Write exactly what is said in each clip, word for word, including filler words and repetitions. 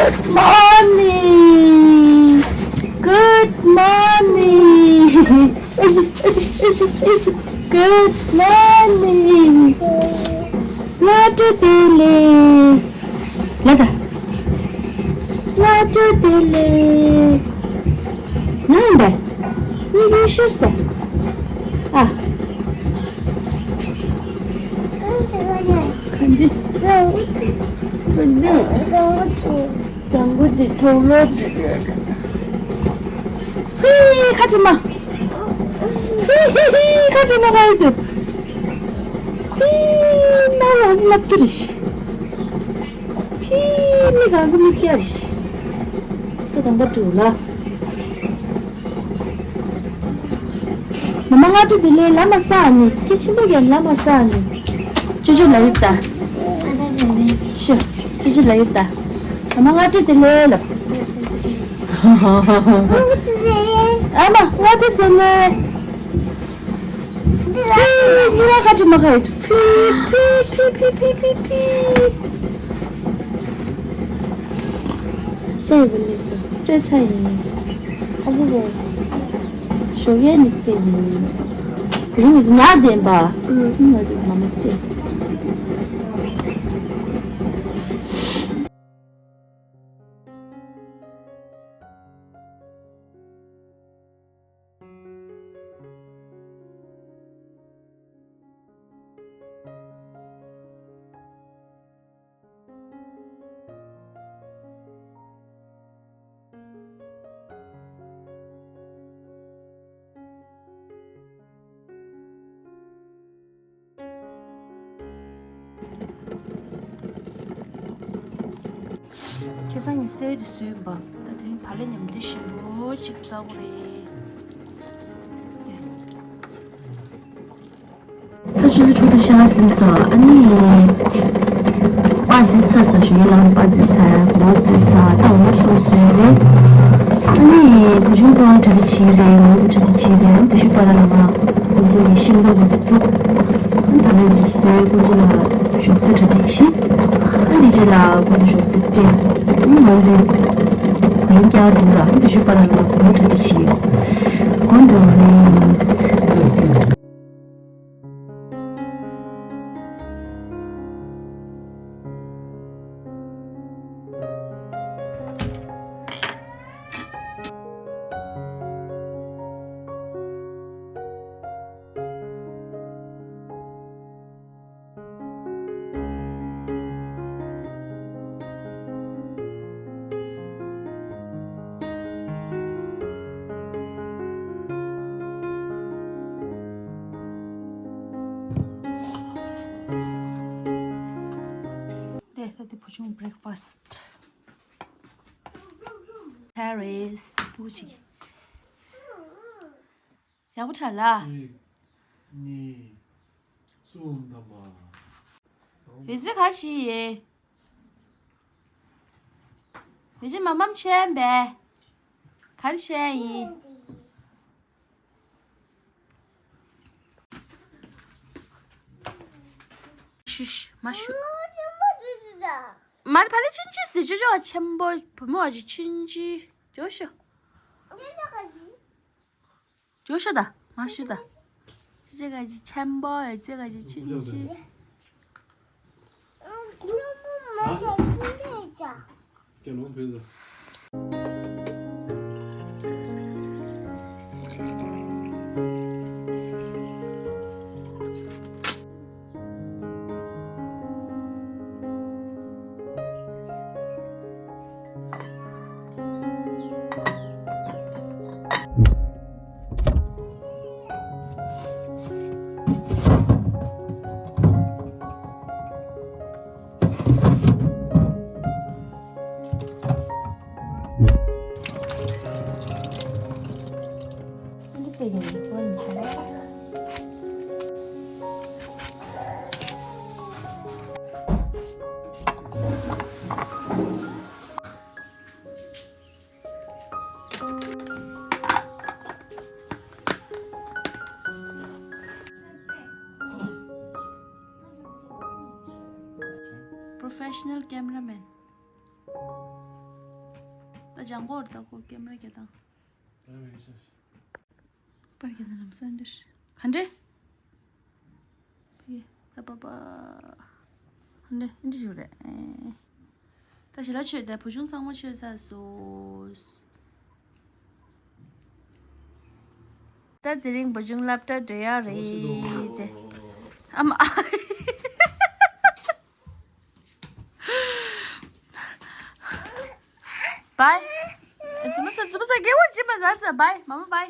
Morning. Good morning. Good morning. སྔ་དྲོ་བདེ་ལེགས། ལ་ད། སྔ་དྲོ་བདེ་ལེགས། ང་འདྲ། ངའི་ཡུལ་ཤར་ས། ཨ། ག་འདི། ག་འདི། དང་པོ་འདི་ཐོག་ལོ་ཅིག་ཡོད། ཧི་ཧི་ཁ་ཆེ་མ། ཧི་ཧི་ཧི་ཁ་ཆེ་མ་ག་ཡི་འདུག་ཧི་ན་ལ་ལབ་ཏུ་རི་ཤི། ཕི་ནི་གང་ཟེར་མི་སྐྱ་རེད། སོ་དང་པོ་དྲུག་ལ། མ་མ་སྔ་དྲོ་བདེ་ལེགས། ལ་མ་ས་ནི་སྐད་ཆེན་པོ་རྒྱག་ལ་མ་ས་ནི། ཅོ་ཅོ་ལ་ཡིབ་ད། ཤོ། ཅོ་ཅོ་ལ་ཡིབ་ད། མ་མ་སྔ་དྲོ་བདེ་ལེགས་ལ། ཨ་མ་སྔ་དྲོ་བདེ་ལེགས། ཕི་ནི་ར་ཁ་ཅི་མ་ཁ་ཡོད། ཕི་ཕི་ཕི། ཙེ་ཙེ་ཚ་ཡིན། ཨ་ཙི་ཙེ། ཞོགས་ཀས་ནི་ཙེ་ཡིན། དེ་རིང་ང་ཚོ་ངག་ལྡན་པ། ཨུ། ང་ཚོ་མ་མ་ཙེ། ཁ་སང་ངས་གསོལ་དེ་བཟོས་པ། ད་དེ་རིང་བག་ལེབ་མཉམ་དུ་ཞིམ་པོ་ཅིག་ཟ་དགོས་རེད། ད་ཆུ་ཚོད་དྲུག་དང་ཕྱེད་ཀ་ཟིན་སོང་། ཨ་ནི། པ་རྫི་ཚ་ས་ཞུ་ཡི་ལང་པ་རྫི་ཚ་མགོ་རྫི་ཚ་ད་འོ་མ་ཚོ་བཟོས་རེད། ཨ་ནི་བུ་ཆུང་ཁོ་རང་གྲ་སྒྲིག་བྱེད་རེད། ང་ཚོ་གྲ་སྒྲིག་བྱེད་རེད། ཨ་ནི་དེ་ཤུ་པ་ལ་ལ་ང་ཁོ་ཚོ་ཡི་ཤིང་ཏོག་ཁོ་ཚོ་ཕུག་ཨ་ནི་བག་ལེབ་ཚོ་བཟོས། ཁོ་ཚོ་ལ་ཞོགས་ཟས་གྲ་སྒྲིག་བྱེད། ཨ་ནི་དེ་རྗེས་ལ་ཁོ་ཚོ་ཞོགས་ཟས་སྤྲད། ཨ་ནི་ང་ཚོ་བུ་ཆུང་སྐྱ་བ་འགྲོ་ར། ཨ་ནི་དེ་ཤུ་པ་ལ་ལ་ང་ཁོ་རང་གྲ་སྒྲིག་བྱེད། ཁོ་འགྲོ་རེད། དེ་ད་དེ་བུ་ཆུང་བྷི་རེག་ཕ་སི། Paris བུ་ཅིག་ཡག་པོ་ཁྲ་ལ། གཅིག་གཉིས། གསུམ་ཐམ་པ། ཡོད་ཚད་ག་ཞིག་ཡེ། ཡོད་ཚད་མ་མམ་ཆེན་པས། ག་རེ་བཤད་ཡིན། ཤུ་ཤུ་མ་ཤུ། མར་ཕ་ལེ་ཆིན་ཆི་ཟི་ཅོ་ཅོ་ཆེན་པོ་བུ་མོ་བ་ཅི་ཆིན་ཆི་ཅོ་ཤོ། ཅོ་ཤོ་ད་མ་ཤུ་ད། ཅི་ཅི་ག་ཅི་ཆེན་པོ་ཡ་ཅི་ག་ཅི་ཆིན་ཆི། Professional cameraman. ལྗང་གོར་ད་ཁོ་ཀེམ་ར་རྒྱ་དང་། པར་རྒྱ་དང་ལམ་སང་འདྲ་ཞིག་ག་འདྲ། ཕི་ད་པ་པ། འདི་འདི་ཞིག་རེད། ད་ཞི་ལ་ཆོས་དེ་བུ་ཆུང་ཚང་མ་ཆོས་ཚར་སོང་། ད་དེ་རིང་བུ་ཆུང་སློབ་གྲྭ་འགྲོ་ཡག་རེད་དེ། ཨ་མ། བའི། ཛུ་མ་ས་ཛུ་མ་ས་སྐྱེ་བོ་ཅི་མ་ཟར་ས་བའི་མ་མ་བའི།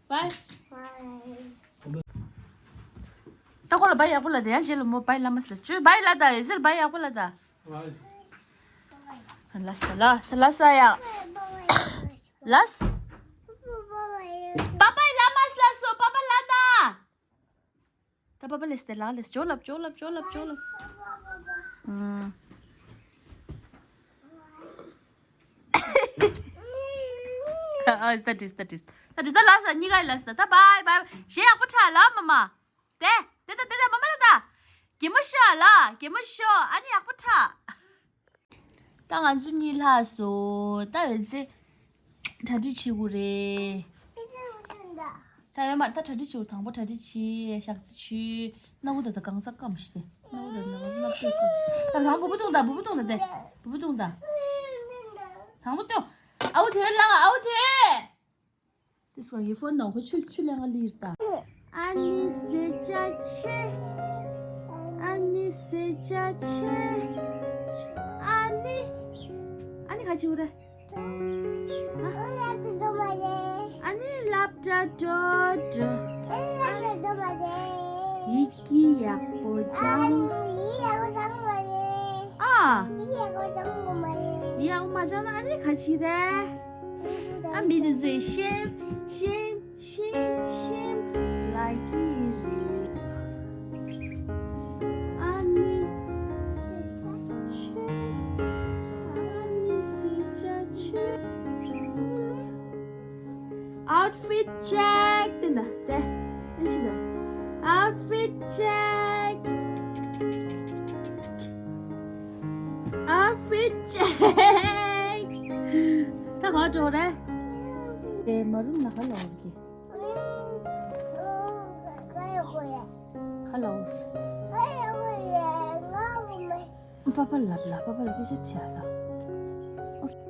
བའི། ད་ཁོ་ལ་བའི་ཡག་པོ་ལ་ད་ཡང་རྗེས་ལ་མོ་བའི་ལ་མ་སི་ལ་ཅུ་བའི་ལ་ད་ཡོད་ཟེར་བའི་ཡག་པོ་ལ་ད། ལ་ས་ལ་ད་ལ་ས་ཡ། ལ་ས། པ་པའི་ལ་མ་སི་ལ་སོ་པ་པ་ལ་ད། ད་པ་པ་ལེས་ཏེ་ལ་ལེས་ཅོ་ལབ་ཅོ་ལབ་ཅོ་ལབ་ཅོ་ལབ། ཨ་ད་ཏིས་ད་ཏིས་ད་ཏིས་ད་ལ་ས་གཉིས་ཀ་ལ་ས་ད་བའི་བའི་ཞེ་ཡག་པོ་ཁྲ་ལ་མ་མ། དེ་དེ་ད་དེ་ད་མ་མ་ད་ད། གད་མོ་ཤོར་ལ་གད་མོ་ཤོར་ཨ་ནི་ཡག་པོ་ཁྲ། ད་ང་ཚོ་གཉིས་ལྷག་སོང་ད་འོད་ཟེར། གྲ་སྒྲིག་བྱེད་དགོས་རེད། ད་ཡོད་མ་ད་གྲ་སྒྲིག་བྱེད་དགོས་དང་པོ་གྲ་སྒྲིག་བྱེད་ཞག་རྩི་བྱོས་སྣ་བུ་ད་ད་གང་ཟག་སྐམ་ཞིག་སྟེ་སྣ་བུ་ད་ད་གང་ཟག་སྐམ་ཞིག་ད་དང་བུ་བུ་བཏུང་ད་བུ་བུ་བཏུང་ད་དེ་བུ་བུ་བཏུང་ད་དང་བུ་བཏུང་ཨ་བུ་དེ་ལ་ཨ་བུ་དེ། དེ་སོང་ཡི་ཕོན་ནང་ཁོ་ཆུ་ཆུ་ལེན་ག་ལིར་ད། ཨ་ནི་ཟེར་བྱ་ཆེ། ཨ་ནི་ཟེར་བྱ་ཆེ། ཨ་ནི། ཨ་ནི་ག་ཅི་འུ་ར། ཨ་ནི་སློབ་གྲྭ་འགྲོ་འགྲོ། ཡི་གེ་ཡག་པོ་སྦྱང་། ཨ། ཡག་པོ་མ་སྦྱང་ན་ཨ་ནི་ག་ཅི་རེད། ཨ་མི་དེ་ཚོས་ཤེམ་ཤེམ་ཤེམ་ཤེམ་ལབ་ཀྱི་རེད། ཨ་ནི་ཆོས་ཨ་ནི་སུ་ཅག་ཆོས། Outfit check དེ་འདྲ་དེ་ཨ་ནི་ཞིག་ད། Outfit check། Outfit check. ད་ག་འགྲོ་རེད། དེ་མ་རུམ་ན་ག་ལ་འོང་གི། ག་ལ་འོང་། པ་པ་ལབ་ལ་པ་པ་ལ་སྐད་ཆ་དྲིས་ཨ་ལ། ཨོ་ཁེ།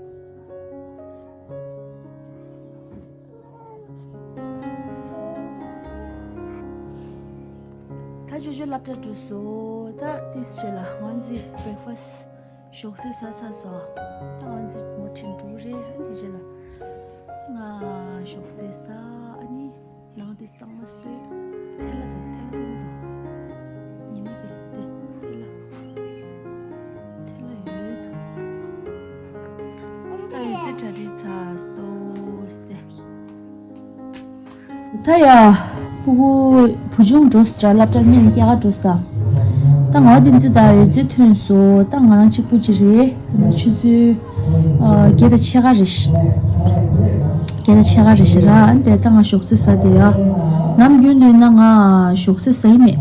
ད་ཅོ་ཅོ་སློབ་གྲྭ་འགྲོ་སོང་། ད་ཏིས་ཆེ་ལ་ང་ཚོའི་breakfast ཞོགས་ཟས་ཟ་ཚར་སོང་། ད་ང་ཚོ་མོ་ཁྲིད་འགྲོ་རེད། ཨ་ནི་ཏིས་ཆེ་ལ་ང་ཞོགས་ཟས་ཟ། ཨ་ནི་ནང་དེ་གཙང་མ་བཟོས། ཐལ་བ་དང་ཐལ་བ་དང་དང་། ཉི་མ་གི་དེ་ཐལ་བ། ཐལ་བ་ཡོད། ད་ཡོད་ཚད་གྲ་སྒྲིག་ཚར་སོང་སྟེ། ད་ཡ། སྤུ་གུ་བུ་ཆུང་འགྲོ་ས་ར་སློབ་གྲྭར་སྙན་སྐྱེལ་ག་འགྲོ་ས། ད་ང་བདེན་ཚིག་ད་ཡོད་ཚད་ཐོན་སོང་། ད་ང་རང་གཅིག་པུ་ཅིག་རེད། ད་ཆུ་ཚོད་ཨ་བརྒྱད་དང་ཕྱེད་ཀ་རེད་ཤག་བརྒྱད་དང་ཕྱེད་ཀ་རེད་ཤག་ར། ཨ་ནི་དེ་ད་ང་ཞོགས་ཟས་ཟ་བསྡད་ཡ། ནམ་རྒྱུན་དུས་ན་ང་ཞོགས་ཟས་ཟ་ཡི་མེད།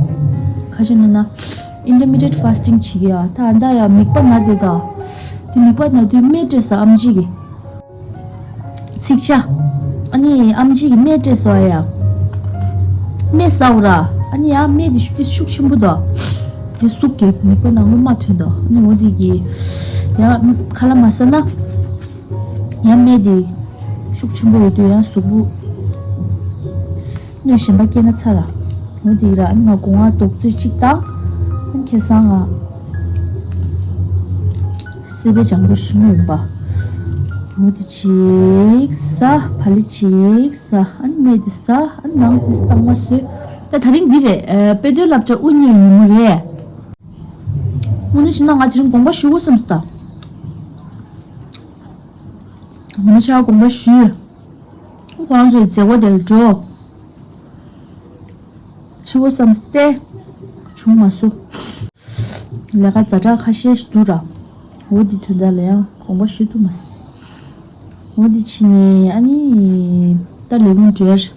ཁ་ཅིག་ནི་ན་intermittent fasting བྱེད་ཀྱི་ཡ། ད་ཨ་ད་ཡ་མིད་པ་ན་བསྡད་ད། དེ་མིད་པ་ན་དུས་སྨན་སྤྲད་ས་ཨམ་ཆི་གི། ཚིག་ཆ། ཨ་ནི་ཨམ་ཆི་གི་སྨན་སྤྲད་སོང་ཡ། སྨན་ཟ་འོ་ར། ཨ་ནི་ཡ་སྨན་དེ་ཤུགས་དེ་ཤུགས་ཆེན་པོ་འདུག་དེ་ཟུག་གི་མིད་པ་ནང་ལོ་མ་ཐོན་འདུག་ཨ་ནི་འོ་དེ་གི་ཡ་ཁ་ལག་མ་ཟ་ན། ཡ་སྨན་དེ་ཤུགས་ཆེན་པོ་ཡོད་དུས་ཡ་གཟུགས་པོ་གནོད་གཞན་པ་སྐྱེ་ན་ཚར་ར། འོ་དེ་གི་ར། ཨ་ནི་ང་སྒོ་ང་རྡོག་ཚོད་གཅིག་དང་། ཨ་ནི་ཁ་སང་ང་སེ་པའི་ལྗང་བུ་ཞུ་མྱོང་ཡིན་པ། འོ་དེ་གཅིག་ཟ། བག་ལེབ་གཅིག་ཟ། ཨ་ནི་སྨན་དེ་ཟ། ཨ་ནི་ནང་དེ་གཙང་མ་བཟོས། ད་དེ་རིང་འདི་རེད། ཨ་དཔེ་སྟོན་སློབ་གྲྭ་དབུ་བརྙེས་ཉིན་མོ་རེད། དངོས་གནས་བྱས་ན་ང་དེ་རིང་དགོངས་པ་ཞུ་དགོས་བསམ་སོང་ད། ངོ་མ་ཆ་དགོངས་པ་ཞུས། ཁོ་རང་ཚོའི་མཛད་སྒོ་དེར་འགྲོ། ཆེ་བོ་བསམ་སྟེ། བྱུང་མ་སོང་། ལས་ཀ་ཛ་དྲག་ཁ་ཤས་ཤིག་འདུག་ར། འོ་དེ་དོན་དག་ལ་ཡང་དགོངས་པ་ཞུ་ཐུབ་མ་སོང་། འོ་དེ་ཕྱིན་ནས་ཨ་ནི། ད་ལས་ཁུངས་འགྲོ་ཡ་རེད།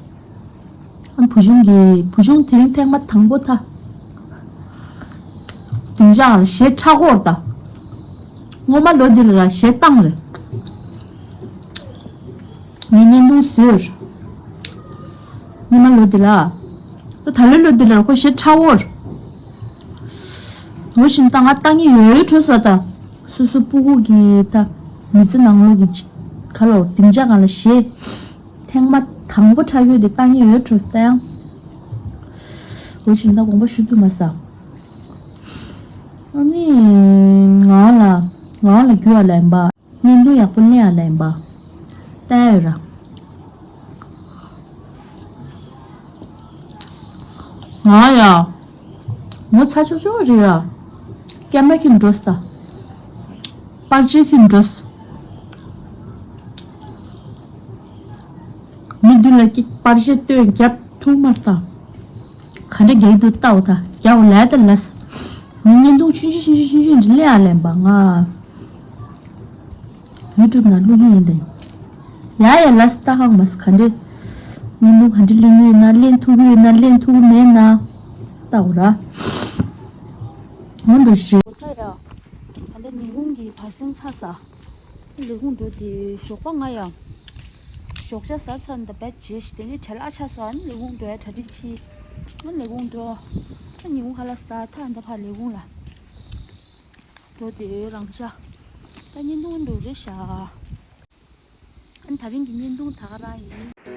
ཨ་བུ་ཆུང་གིས་བུ་ཆུང་དེ་རིང་ཐེངས་མ་དང་པོ་ད། སྡིངས་ཆ་སྒང་ལ་གཞས་འཁྲབ་ཀྱི་ཡོད་རེད་ད། སྔོན་མ་ལོ་འདི་ལ་གཞས་བཏང་རེད། ངས་བརྙན་ཐུང་བཟོས། སྔོན་མ་ལོ་འདི་ལ། ད་ད་ལོའི་ལོ་འདི་ལ་ཁོ་གཞས་འཁྲབ་ཀྱི་ཡོད་རེད། འོ་བཞིན་ད་ང་བཏང་གི་ཡོད་འགྲོ་སོང་ད། སོ་སོ་སྤུ་གུ་གི་ད། མི་ཚེ་ནང་ལོགས་ཀྱི་ག་ལོ་སྡིངས་ཆ་སྒང་ལ་གཞས། ཐེངས་མ་དང་པོ་འཁྲབ་ཡོད་དེ་བཏང་གི་ཡོད་འགྲོ་ད་ཡང་། འོ་བཞིན་ད་དགོངས་པ་ཞུ་ཐུབ་མ་སོང་། ཨ་ནི། ང་ལ། ང་ལ་རྒྱུ་བ་ལ་ཡིན་པ། བརྙན་ཐུང་ཡག་པོ་ལེན་ཡ་ལ་ཡིན་པ། ལྟ་ཡ་ཡོད་ར། ང་ཡ། ངོ་ཚ་ཆོག་ཆོག་རེད་ར། ཀེམ་ར་ཁྱེར་འགྲོ་སོང་ད། པར་ཆས་ཁྱེར་འགྲོ་སོང་། མི་མདུན་ལ་ཀྱི་པར་ཆས་སྟོན་རྒྱབ་ཐུག་མ་ལྟ། ག་འདྲ་རྒྱག་གི་འདུག་ལྟ་འོ་ད་རྒྱག་འོ་ལས་ད་ལས། མི་བརྙན་ཐུང་ཆུང་ཆུང་ཆུང་ཆུང་ཆུང་ཆུང་འདི་ལེན་ཡ་ལེན་པ་ང་། ཡུ་ཊུབ་ནང་བླུག་གི་ཡིན་ད། ཡ་ཡ་ལས་ལྟ་ཧང་མ་སི་ག་འདྲ། བརྙན་ཐུང་ག་འདྲ་ལེན་གི་ཡོད་ན་ལེན་ཐུབ་ཀྱི་ཡོད་ན་ལེན་ཐུབ་ཀྱི་མེད་ན། ལྟ་འོ་ར། ང་འགྲོ་ཤེས། ད་ར། ད་ལྟ་ཉིན་གུང་གི་བར་སེང་ཚར་ས། ལས་ཁུངས་འགྲོ་དེ་ཞོགས་པ་ང་ཡང་། ཞོགས་ཇ་ཟ་ཚར་འདི་བད་བྱས་ཤི་དེ་ནས་བྲེལ་ཨ་ཆ་སོང་ཨ་ནི་ལས་ཁུངས་འགྲོ་ཡ་གྲ་སྒྲིག་བྱས། ཨ་ནི་ལས་ཁུངས་འགྲོ། ཨ་ཉིན་གུང་ཁ་ལག་ཟ་ཐ་འདི་ཕར་ལས་ཁུངས་ལ། འགྲོ་དེ་རང་ཆ། ད་བརྙན་ཐུང་འགྲོ་རེད་ཤག་ཨ་ནི་ད་རིང་གི་བརྙན་ཐུང་ད་ག་རང་ཡིན།